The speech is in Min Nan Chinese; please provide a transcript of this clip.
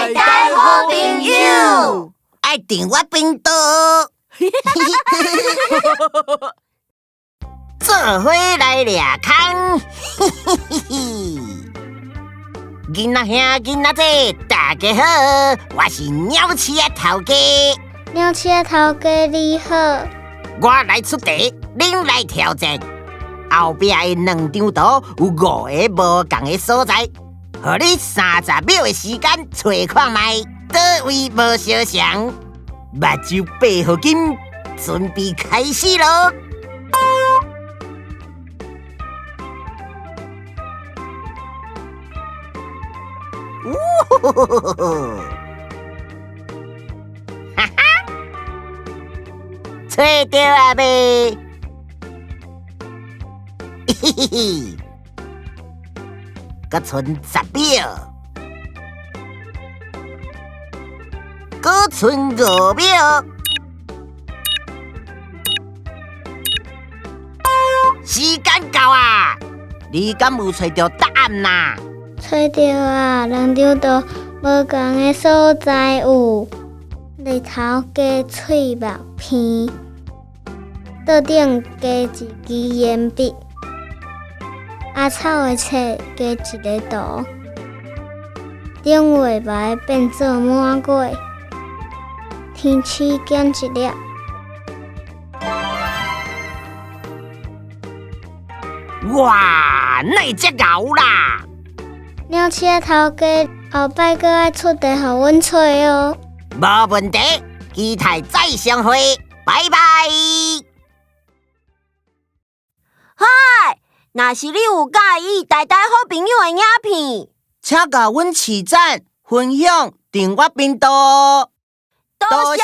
台台好朋友，愛訂我頻道，做伙來掠空，囡仔兄囡仔姐，大家好，我是鳥鼠仔頭家。鳥鼠仔頭家你好，我來出題，恁來挑戰。後壁的兩張圖有五個無仝的所在，予你30秒的時間揣看覓，佗位無相像。目睭閉予緊，準備開始囉！嗚，哈哈，揣著啊未？嘿嘿嘿，閣賰10秒，閣賰5秒，時間到啊！你敢有揣著答案啦？揣著啊！兩張圖無仝的所在有日頭加喙目鼻，桌頂加一支鉛筆，阿草的冊加一个圖，頂月捌變做滿月，天鼠減一粒。哇，哪會遮𠢕啦？鳥鼠仔頭家後擺閣愛出題予阮揣哦。無問題，期待再相會，拜拜。嗨，若是你有佮意台台好朋友的影片，請共阮揤讚、分享、訂閱頻道哦。多謝。